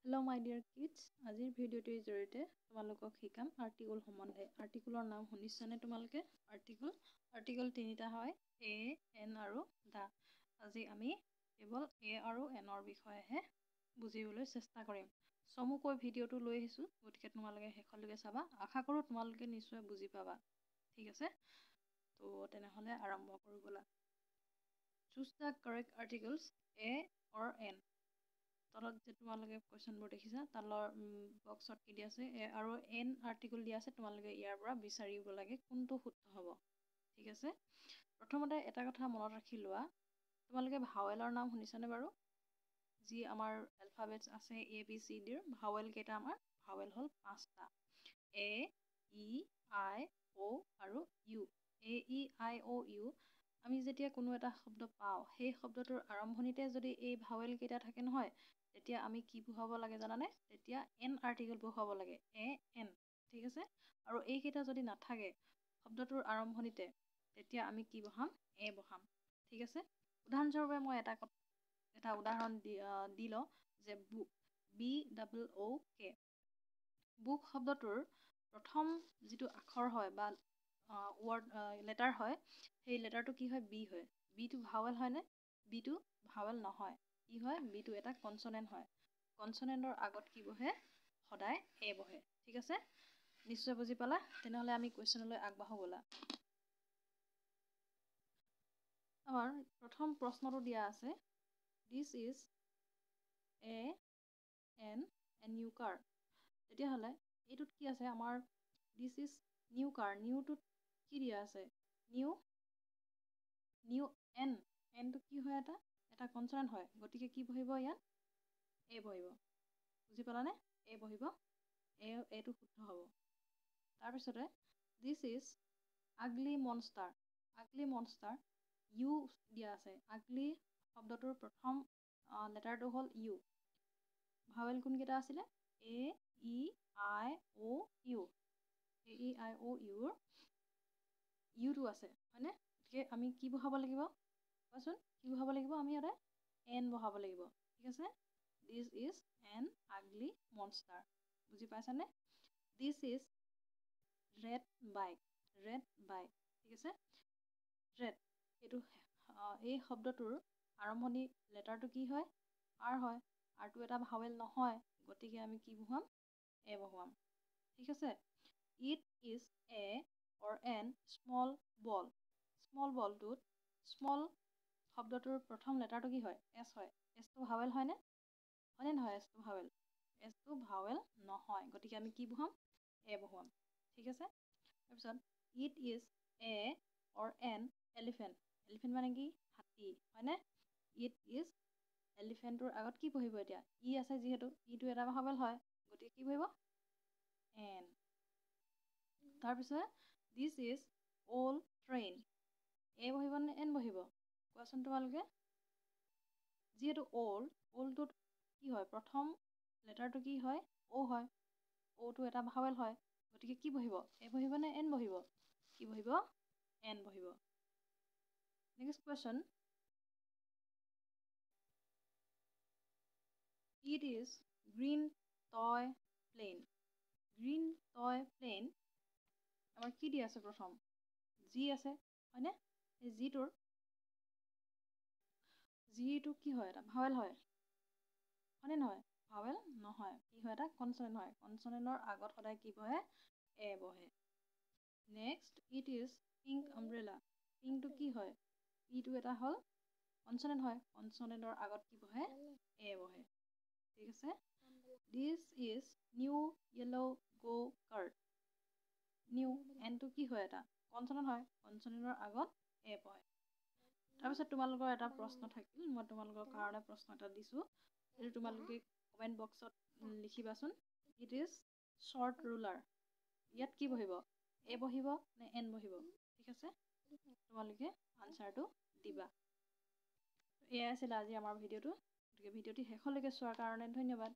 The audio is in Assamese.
হেল্ল' my dear kids, আজিৰ ভিডিঅ'টিৰ জৰিয়তে তোমালোকক শিকাম আৰ্টিকল সম্বন্ধে। আৰ্টিকলৰ নাম শুনিছানে তোমালোকে? আৰ্টিকল তিনিটা হয়, এ, এন আৰু দা। আজি আমি কেৱল এ আৰু এনৰ বিষয়েহে বুজিবলৈ চেষ্টা কৰিম। চমুকৈ ভিডিঅ'টো লৈ আহিছোঁ, গতিকে তোমালোকে শেষলৈকে চাবা। আশা কৰোঁ তোমালোকে নিশ্চয় বুজি পাবা। ঠিক আছে, তো তেনেহ'লে আৰম্ভ কৰোঁ ব'লা। Choose the correct articles a or an. তলত যে তোমালোকে কুৱেশ্যনবোৰ দেখিছা, তলৰ বক্সত কি দিয়া আছে, এ আৰু এন আৰ্টিকল দিয়া আছে। তোমালোকে ইয়াৰ পৰা বিচাৰিব লাগে কোনটো শুদ্ধ হ'ব। ঠিক আছে, প্ৰথমতে এটা কথা মনত ৰাখি লোৱা, তোমালোকে ভাৱেলৰ নাম শুনিছানে বাৰু? যি আমাৰ এলফাবেটছ আছে এ বি চি ডিৰ, ভাৱেল কেইটা আমাৰ ভাৱেল হ'ল পাঁচটা, এ, ই, আই, অ' আৰু U. A, E, I, O', U. আমি যেতিয়া কোনো এটা শব্দ পাওঁ, সেই শব্দটোৰ আৰম্ভণিতে যদি এই ভাৱেল কেইটা থাকে নহয়, তেতিয়া আমি কি বহুৱাব লাগে জানানে? তেতিয়া এন আৰ্টিকল বহুৱাব লাগে, এ এন। ঠিক আছে, আৰু এইকেইটা যদি নাথাকে শব্দটোৰ আৰম্ভণিতে, তেতিয়া আমি কি বহাম? এ বহাম। ঠিক আছে, উদাহৰণস্বৰূপে মই এটা উদাহৰণ দি লওঁ যে book, B double O K. Book শব্দটোৰ প্ৰথম যিটো আখৰ হয় বা ৱৰ্ড লেটাৰ হয়, সেই লেটাৰটো কি হয়? বি হয়। বিটো ভাৱেল হয়নে? বিটো ভাৱেল নহয়। কি হয়? বিটো এটা কনচনেণ্ট হয়। কনচনেণ্টৰ আগত কি বহে? সদায় এ বহে। ঠিক আছে, নিশ্চয় বুজি পালা। তেনেহ'লে আমি কুৱেশ্যনলৈ আগবাঢ়ো ব'লা। আমাৰ প্ৰথম প্ৰশ্নটো দিয়া আছে, this is a an a new car. তেতিয়াহ'লে এইটোত কি আছে আমাৰ? This is new কাৰ। নিউটোত কি দিয়া আছে? New, new N. এনটো কি হয়? এটা কনচনেণ্ট হয়, গতিকে কি বহিব ইয়াত? এ বহিব। বুজি পালানে? এ বহিব, এ এইটো শুদ্ধ হ'ব। তাৰপিছতে this is ugly monster. Ugly monster, U দিয়া আছে। আগলি শব্দটোৰ প্ৰথম লেটাৰটো হ'ল ইউ। ভাৱেল কোনকেইটা আছিলে? A, E, I, O', U. A, E, I, O' ইউৰ ইউটো আছে হয়নে? গতিকে আমি কি বহাব লাগিব কোৱাচোন? কি বহাব লাগিব? আমি ইয়াতে এন বহাব লাগিব। ঠিক আছে, this is an ugly monster. বুজি পাইছানে? This is red bike. Red bike. ঠিক আছে, ৰেড এইটো এই শব্দটোৰ আৰম্ভণি লেটাৰটো কি হয়? আৰ হয়। আৰটো এটা ভাৱেল নহয়, গতিকে আমি কি বহুৱাম? এ বহুৱাম। ঠিক আছে, it is a or an small ball. Small বলটোত small শব্দটোৰ প্ৰথম লেটাৰটো কি হয়? এছ হয়। এছটো ভাৱেল হয়নে? হয়নে নহয়? এছটো ভাৱেল, এছটো ভাৱেল নহয়, গতিকে আমি কি বহুৱাম? এ বহুৱাম। ঠিক আছে, তাৰপিছত it is a or an elephant. Elephant মানে কি? হাতী হয়নে? It is এলিফেণ্টটোৰ আগত কি বহিব এতিয়া? ই আছে যিহেতু, ইটো এটা ভাৱেল হয়, গতিকে কি বহিব? এন। তাৰপিছত this is old train. A বহিব নে এন বহিব কোৱাচোন তোমালোকে? যিহেতু অল্ড, অল্ডটোত কি হয়? প্ৰথম লেটাৰটো কি হয়? অ' হয়। অ'টো এটা ভাৱেল হয়, গতিকে কি বহিব? এ বহিব নে এন বহিব? কি বহিব? এন বহিব। Next question, it is green toy plane. Green toy plane আমাৰ কি দিয়া আছে? প্ৰথম জি আছে হয়নে? এই জিটোৰ জিটো কি হয়? এটা ভাৱেল হয় হয়নে নহয়? ভাৱেল নহয়, কি হয়? এটা কনচনেণ্ট হয়। কনচনেণ্টৰ আগত সদায় কি বহে? এ বহে। Next, it is pink umbrella. পিংকটো কি হয়? পিটো এটা হ'ল কনচনেণ্ট হয়, কনচনেণ্টৰ আগত কি বহে? এ বহে। ঠিক আছে, this is new yellow go kart. New এনটো কি হয়? এটা কনচনেণ্ট হয়, কনচনেণ্টৰ আগত এ বহে। তাৰপিছত তোমালোকৰ এটা প্ৰশ্ন থাকিল, মই তোমালোকৰ কাৰণে প্ৰশ্ন এটা দিছোঁ, এইটো তোমালোকে কমেণ্ট বক্সত লিখিবাচোন। It is short ruler. ইয়াত কি বহিব? এ বহিব নে এন বহিব? ঠিক আছে, তোমালোকে আনচাৰটো দিবা। এয়াই আছিলে আজি আমাৰ ভিডিঅ'টো, গতিকে ভিডিঅ'টি শেষলৈকে চোৱাৰ কাৰণে ধন্যবাদ।